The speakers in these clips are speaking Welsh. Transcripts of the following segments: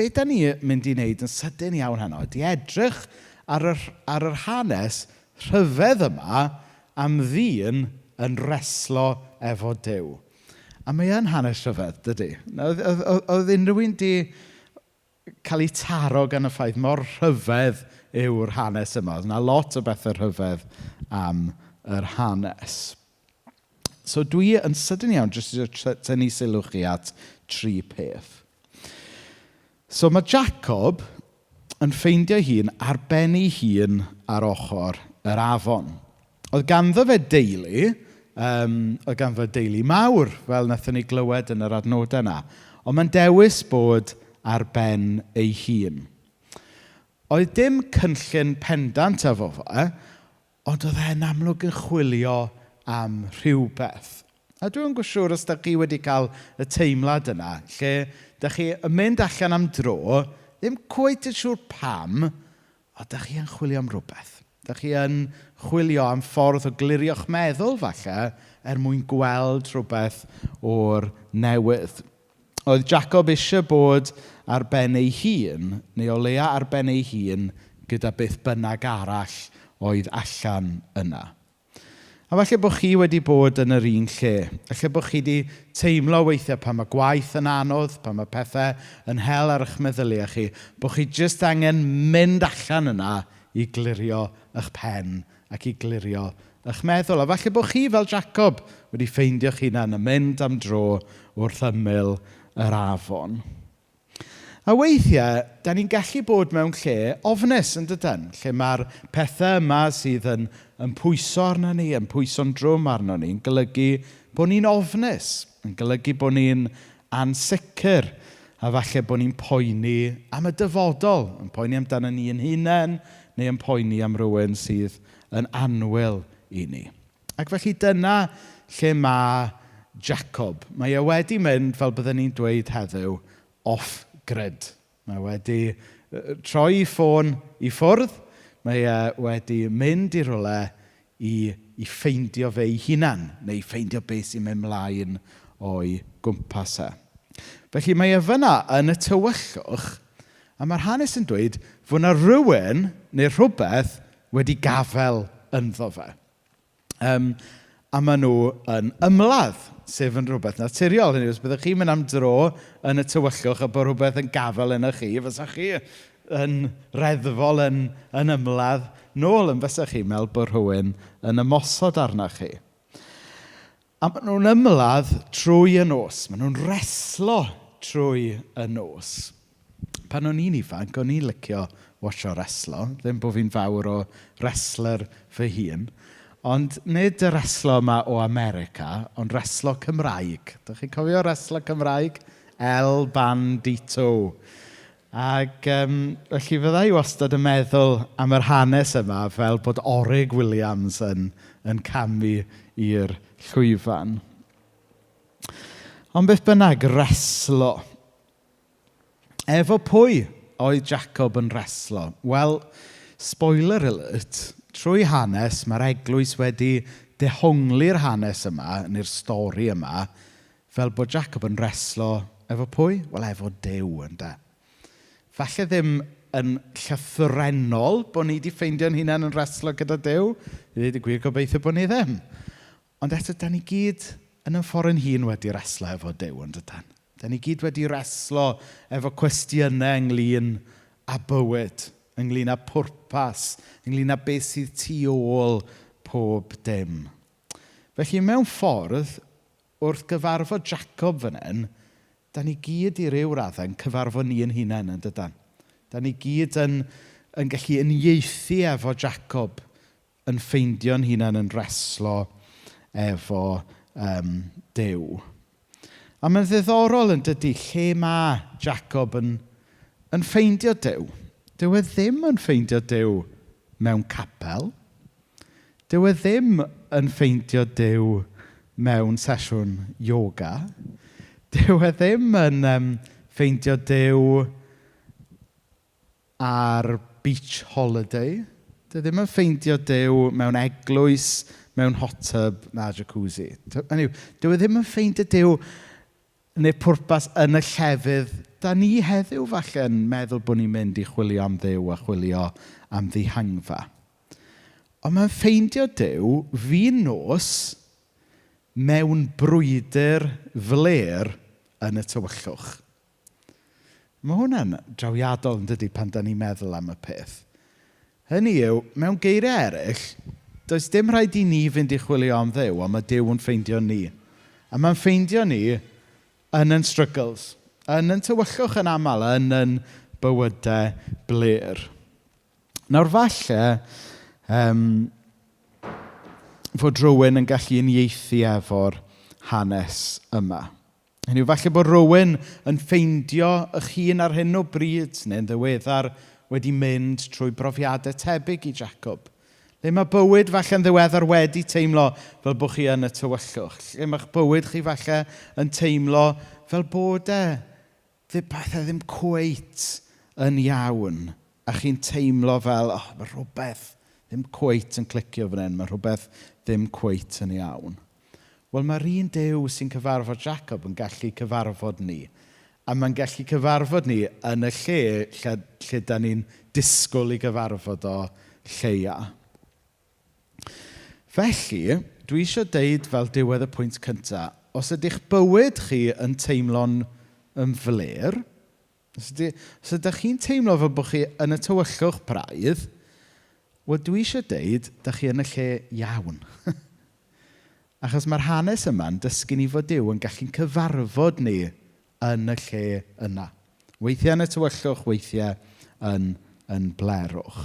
be da ni mynd i wneud yn sydyn iawn heno ydy edrych ar yr, ar yr hanes rhyfedd yma am ddyn yn reslo efo Duw. A mae yn hanes rhyfedd, dydy? Oedd, oedd, oedd unrhyw un di cael ei taro gan y ffaith mor rhyfedd yw'r hanes yma. Oedd yna lot o bethau rhyfedd am yr hanes. So dwi yn sydyn iawn jyst eisiau tynnu sylw chi at tri peth. So mae Jacob yn ffeindio hun ar ben ei hun ar ochr yr afon. Oedd ganddo fe deulu, oedd ganddo fe deulu mawr, fel wnaethon ni glywed yn yr adnodau yna. Ond mae'n dewis bod ar ben ei hun. Oedd dim cynllun pendant efo fe, ond oedd e'n amlwg yn chwilio am rhywbeth. A dwi'n yn siŵr os da chi wedi cael y teimlad yna, lle da chi yn mynd allan am dro, ddim cweit yn siŵr pam, ond da chi yn chwilio am rhywbeth. Da chi yn chwilio am ffordd o glirio'ch meddwl falle, er mwyn gweld rhywbeth o'r newydd. Oedd Jacob eisiau bod ar ben ei hun, neu o leia ar ben ei hun, gyda beth bynnag arall oedd allan yna. A falle bod chi wedi bod yn yr un lle. Falle bod chi wedi teimlo weithiau pan mae gwaith yn anodd, pan mae pethau yn hel ar eich meddyliau chi, bod chi jyst angen mynd allan yna i glirio eich pen ac i glirio eich meddwl. A falle bod chi fel Jacob wedi ffeindio'ch hunan yn mynd am dro wrth ymyl yr afon. A weithiau, da ni'n gallu bod mewn lle ofnus yn dydyn, lle mae'r pethau yma sydd yn, yn pwyso arno ni, yn pwyso'n drwm arno ni, yn golygu bod ni'n ofnus, yn golygu bod ni'n ansicr, a falle bod ni'n poeni am y dyfodol, yn poeni amdano ni yn hunain, neu yn poeni am rywun sydd yn annwyl i ni. Ac felly dyna lle mae Jacob. Mae e wedi mynd, fel byddwn ni'n dweud heddiw, off-grid. Mae wedi troi ei ffôn i ffwrdd. Mae e wedi mynd i rywle i, i ffeindio fe ei hunan, neu i ffeindio beth sy'n mynd mlaen o'i gwmpas e. Felly mae e fyna yn y tywyllwch, a mae'r hanes yn dweud fod yna rhywun neu rhywbeth wedi gafel ynddo fe. A maen nhw yn ymladd, sef yn rhywbeth naturiol. Hynny yw, os byddwch chi'n mynd am dro yn y tywyllwch a bod rhywbeth yn gafel yno chi, fysa chi yn reddfol yn, yn ymladd nôl yn fysa chi'n meddwl bod rhywun yn ymosod arnoch chi. A maen nhw'n ymladd trwy y nos. Maen nhw'n reslo trwy y nos. Pan o'n i'n ifanc, o'n i'n licio watcho reslo. Ddim bod fi'n fawr o wrestler fy hun. Ond nid y reslo yma o America, ond reslo Cymraeg. Dych chi'n cofio reslo Cymraeg? El Bandito. Ac felly fydda i wastad yn meddwl am yr hanes yma fel bod Orig Williams yn, yn camu i'r llwyfan. Ond beth bynnag, reslo. Efo pwy oedd Jacob yn reslo? Wel, spoiler alert, trwy hanes mae'r eglwys wedi dehongli'r hanes yma, neu'r stori yma, fel bod Jacob yn reslo efo pwy? Wel, efo Duw, ynde. Falle ddim yn llythrennol bod ni wedi ffeindio'n hunain yn reslo gyda Duw. I ddweud y gwir, gobeithio bod ni ddim. Ond eto, da ni gyd yn ein ffordd ein hun wedi reslo efo Duw, yn dydan? Da ni gyd wedi reslo efo cwestiynau ynglyn â bywyd, ynglyn â pwrpas, ynglyn â beth sydd tu ôl pob dim. Felly mewn ffordd, wrth gyfarfod Jacob fan hyn, da ni gyd i ryw raddau yn cyfarfod ni yn hunain yn dydan. Da ni gyd yn, yn gallu uniaethu efo Jacob yn ffeindio'n hunain yn reslo efo Duw. A mae'n ddiddorol yn dydy lle mae Jacob yn, yn ffeindio Duw. Dyw e ddim yn ffeindio Duw mewn capel. Dyw e ddim yn ffeindio Duw mewn sesiwn yoga. Dyw e ddim yn ffeindio Duw ar beach holiday. Dyw e ddim yn ffeindio Duw mewn eglwys, mewn hot tub na jacuzzi. Hynny yw, dyw e ddim yn ffeindio Duw neu pwrpas yn y llefydd da ni heddiw falle yn meddwl bod ni'n mynd i chwilio am Dduw a chwilio am ddihangfa. Ond mae'n ffeindio Duw fin nos mewn brwydr flêr yn y tywyllwch. Mae hwnna'n drawiadol yn dydy pan da ni'n meddwl am y peth. Hynny yw, mewn geiriau eraill, does dim rhaid i ni fynd i chwilio am Dduw, ond mae Duw yn ffeindio ni. A mae'n ffeindio ni yn yn struggles, yn yn tywyllwch yn aml, yn yn bywydau blêr. Nawr falle fod rhywun yn gallu uniaethu efo'r hanes yma. Hynny yw, falle bod rhywun yn ffeindio eich hun ar hyn o bryd neu'n ddiweddar wedi mynd trwy brofiadau tebyg i Jacob. Lle mae bywyd falle'n ddiweddar wedi teimlo fel bod chi yn y tywyllwch. Lle mae'ch bywyd chi falle yn teimlo fel bod e pethau ddim cweit yn iawn. A chi'n teimlo fel, oh, mae rhywbeth ddim cweit yn clicio fan hyn, mae rhywbeth ddim cweit yn iawn. Wel, mae'r un Duw sy'n cyfarfod Jacob yn gallu cyfarfod ni. A mae'n gallu cyfarfod ni yn y lle lle, lle da ni'n disgwyl i gyfarfod o lleia. Felly, dwi eisiau deud fel diwedd y pwynt cyntaf, os ydych bywyd chi yn teimlo'n yn flêr, os ydych chi'n teimlo fel bod chi yn y tywyllwch braidd, wel dwi eisiau deud, da chi yn y lle iawn. Achos mae'r hanes yma'n dysgu ni fod Duw yn gallu cyfarfod ni yn y lle yna. Weithiau yn y tywyllwch, weithiau yn blerwch.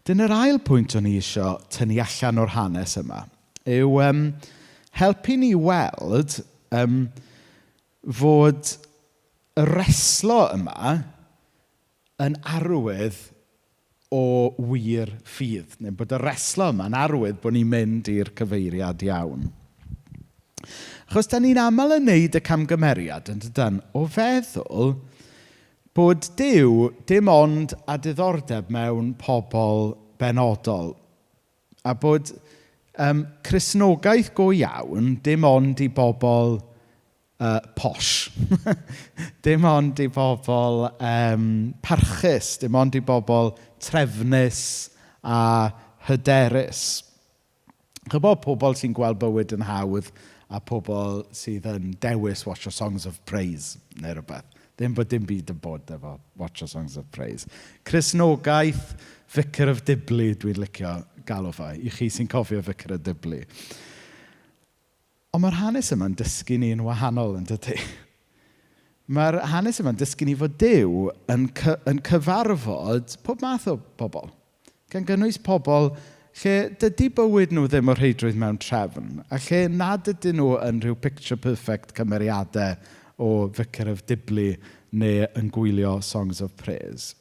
Dyna'r ail pwynt o'n i eisiau tynnu allan o'r hanes yma yw helpu ni weld fod y reslo yma yn arwydd o wir ffydd. Neu bod y reslo yma'n arwydd bod ni'n mynd i'r cyfeiriad iawn. Achos da ni'n aml yn neud y camgymeriad yn dydan, o feddwl bod Duw dim ond â diddordeb mewn pobl benodol. A bod Cristnogaeth go iawn dim ond i bobl posh. Dim ond i bobl parchus, dim ond i bobl trefnus a hyderus. Chybod pobl sy'n gweld bywyd yn hawdd a pobl sydd yn dewis watch Songs of Praise neu rhywbeth. Ddim bod dim byd yn bod efo watch Songs of Praise. Cristnogaeth Vicar of Dibley dwi'n licio galw fo, i chi sy'n cofio Vicar of Dibley. Ond mae'r hanes yma'n dysgu ni'n wahanol yn dydy. Mae'r hanes yma'n dysgu ni fod Duw yn cyfarfod pob math o bobl. Gan gynnwys pobl lle dydy bywyd nhw ddim o rheidrwydd mewn trefn, a lle nad ydyn nhw yn rhyw picture perfect cymeriadau o Vicar of Dibley neu yn gwylio Songs of Praise.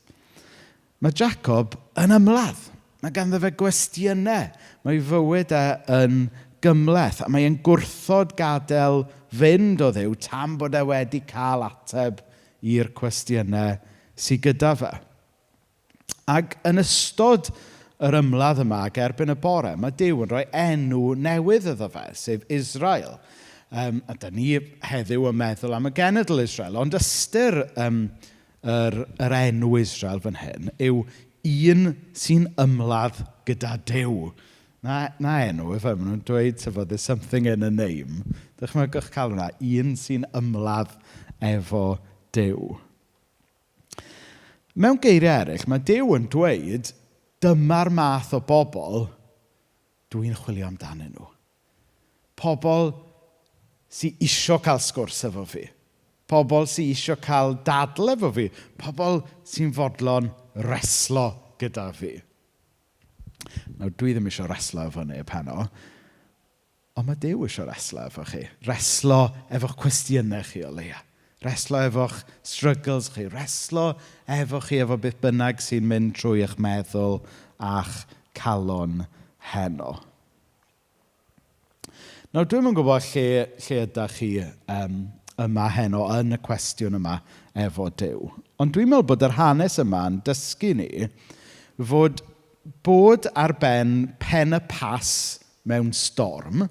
Mae Jacob yn ymladd. Mae ganddo fe gwestiynau. Mae ei fywyd e yn gymhleth a mae e'n gwrthod gadael fynd o Dduw tan bod e wedi cael ateb i'r cwestiynau sydd gyda fe. Ac yn ystod yr ymladd yma ac erbyn y bore, mae Duw yn rhoi enw newydd iddo fe, sef Israel. A da ni heddiw yn meddwl am y genedl Israel, ond ystyr yr enw Israel fan hyn yw un sy'n ymladd gyda Duw. Na enw, ife, maen nhw'n dweud tyfo, there's something in a name. Dychmygwch cael hwnna, un sy'n ymladd efo Duw. Mewn geiriau eraill, mae Duw yn dweud, dyma'r math o bobl dwi'n chwilio amdanyn nhw. Pobl sy'n isio cael sgwrs efo fi. Pobl sy'n isio cael dadl efo fi. Pobl sy'n fodlon reslo gyda fi. Nawr, dwi ddim isio reslo efo neb heno, ond mae Duw isio reslo efo chi. Reslo efo'ch cwestiynau chi o leia. Reslo efo'ch struggles chi. Reslo efo chi efo beth bynnag sy'n mynd trwy eich meddwl a'ch calon heno. Nawr, dwi'm yn gwybod lle ydych chi yma heno yn y cwestiwn yma efo Duw. Ond dwi'n meddwl bod yr hanes yma yn dysgu ni fod bod ar ben pen y pas mewn storm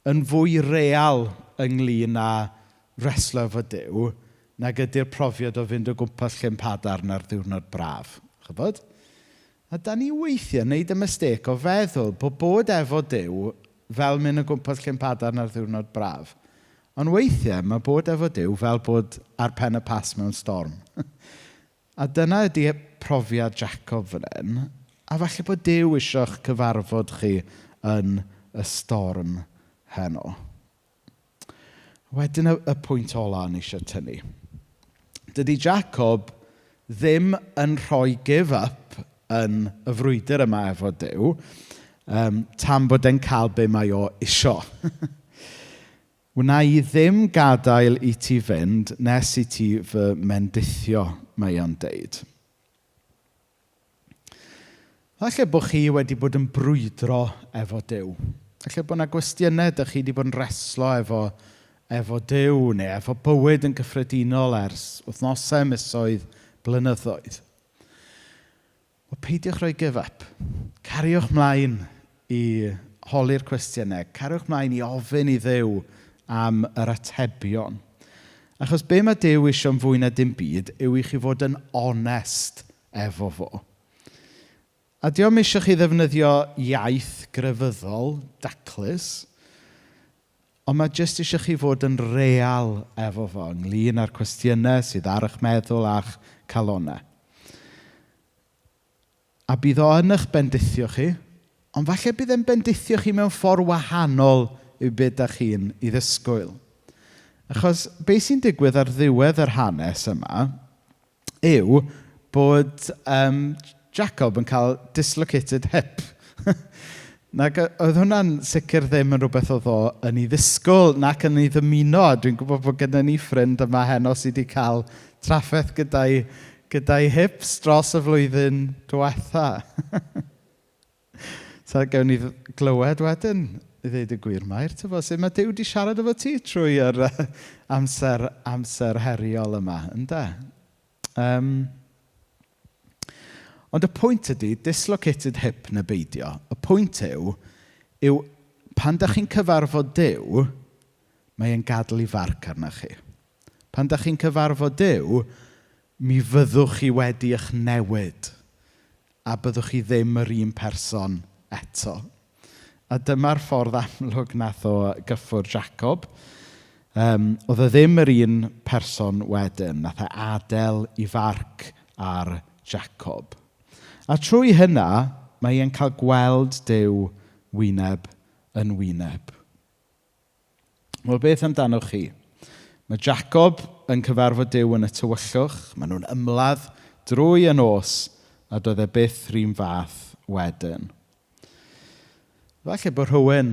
yn fwy real ynglyn â reslo efo Duw nag ydy'r profiad o fynd o gwmpas Llyn Padarn ar ddiwrnod braf. Chybod? A da ni weithiau yn neud y mistake o feddwl bod bod efo Duw fel mynd o gwmpas Llyn Padarn ar ddiwrnod braf. Ond weithiau mae bod efo Duw fel bod ar pen y pas mewn storm. A dyna ydy profiad Jacob fan hyn. A falle bod Duw eisiau'ch cyfarfod chi yn y storm heno. Wedyn y pwynt ola o'n i eisiau tynnu. Dydy Jacob ddim yn rhoi give up yn y frwydr yma efo Duw tan bod e'n cael be mae o isio. "Wna i ddim gadael i ti fynd nes i ti fy mendithio," mae o'n deud. Falle bod chi wedi bod yn brwydro efo Duw. Falle bod yna gwestiynau ydych chi wedi bod yn reslo efo Duw neu efo bywyd yn gyffredinol ers wythnosau, misoedd, blynyddoedd. Wel, peidiwch rhoi give up. Cariwch mlaen i holi'r cwestiynau. Cariwch mlaen i ofyn i Dduw am yr atebion. Achos be mae Duw eisiau'n fwy na dim byd yw i chi fod yn onest efo fo. A dio'm eisiau chi ddefnyddio iaith grefyddol, daclus, ond mae jyst eisiau chi fod yn real efo fo ynglyn â'r cwestiynau sydd ar eich meddwl a'ch calonau. A bydd o yn eich bendithio chi, ond falle bydd e'n bendithio chi mewn ffordd wahanol i beth ydych chi'n ei ddisgwyl. Achos beth sy'n digwydd ar ddiwedd yr hanes yma yw bod Jacob yn cael dislocated hip. Nag oedd hwnna'n sicr ddim yn rhywbeth oedd o yn ei ddisgwyl nac yn ei ddymuno. A dwi'n gwybod bod gyda ni ffrind yma heno sydd wedi cael trafferth gyda'i hips dros y flwyddyn diwetha. So gewn ni glywed wedyn, i ddeud y gwir, Mair, tyfo, sut mae Duw wedi siarad efo ti trwy yr amser heriol yma, ynde? Ond y pwynt ydy, dislocated hip neu beidio, y pwynt yw pan dach chi'n cyfarfod Duw, mae e'n gadael ei farc arna chi. Pan dach chi'n cyfarfod Duw, mi fyddwch chi wedi eich newid a byddwch chi ddim yr un person eto. A dyma'r ffordd amlwg nath o gyffwrdd Jacob. Oedd e ddim yr un person wedyn. Nath e adael ei farc ar Jacob. A trwy hynna, mae e'n cael gweld Duw wyneb yn wyneb. Wel, beth amdanoch chi? Mae Jacob yn cyfarfod Duw yn y tywyllwch. Maen nhw'n ymladd drwy y nos a doedd e byth rhywun fath wedyn. Falle bod rhywun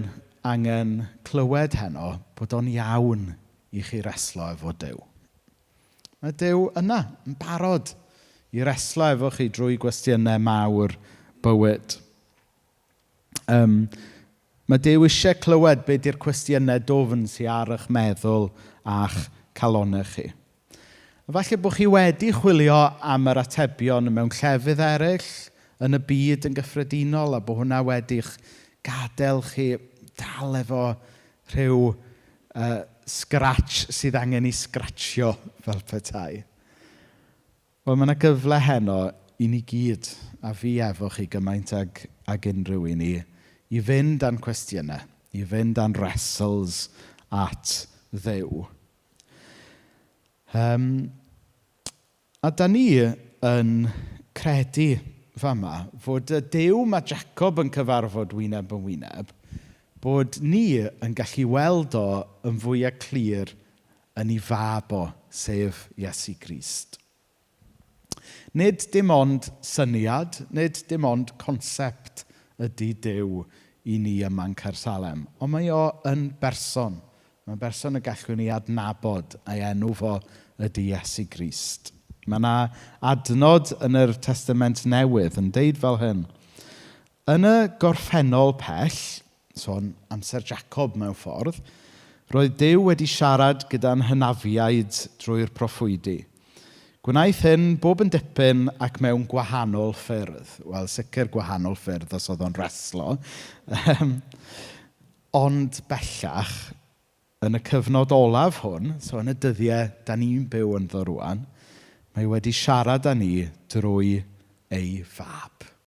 angen clywed heno bod o'n iawn i chi reslo efo Duw. Mae Duw yna, yn barod i reslo efo chi drwy gwestiynau mawr bywyd. Mae Duw eisiau clywed be di'r cwestiynau dwfn sydd ar eich meddwl a'ch calonau chi. A falle bod chi wedi chwilio am yr atebion mewn llefydd eraill, yn y byd yn gyffredinol, a bod hwnna wedi'ch gadael chi dal efo rhyw scratch sydd angen ei scratchio fel petai. Wel, mae yna gyfle heno i ni gyd, a fi efo chi gymaint ag unrhyw un i fynd â'n cwestiynau, i fynd â'n wrestles at Dduw. A da ni yn credu fama fod y Duw mae Jacob yn cyfarfod wyneb yn wyneb, bod ni yn gallu weld o yn fwyaf clir yn ei fab o, sef Iesu Grist. Nid dim ond syniad, nid dim ond concept ydy Duw i ni yma yn Caersalem, ond mae o yn berson. Mae'n berson y gallwn ni adnabod a'i enw fo ydy Iesu Grist. Mae yna adnod yn yr Testament Newydd yn deud fel hyn. Yn y gorffennol pell, sôn amser Jacob mewn ffordd, roedd Duw wedi siarad gyda'n hynafiaid drwy'r proffwydi. Gwnaeth hyn bob yn dipyn ac mewn gwahanol ffyrdd. Wel, sicr gwahanol ffyrdd os oedd o'n reslo. Ond bellach, yn y cyfnod olaf hwn, so yn y dyddiau da ni'n byw ynddo rŵan, mae wedi siarad â ni drwy ei fab.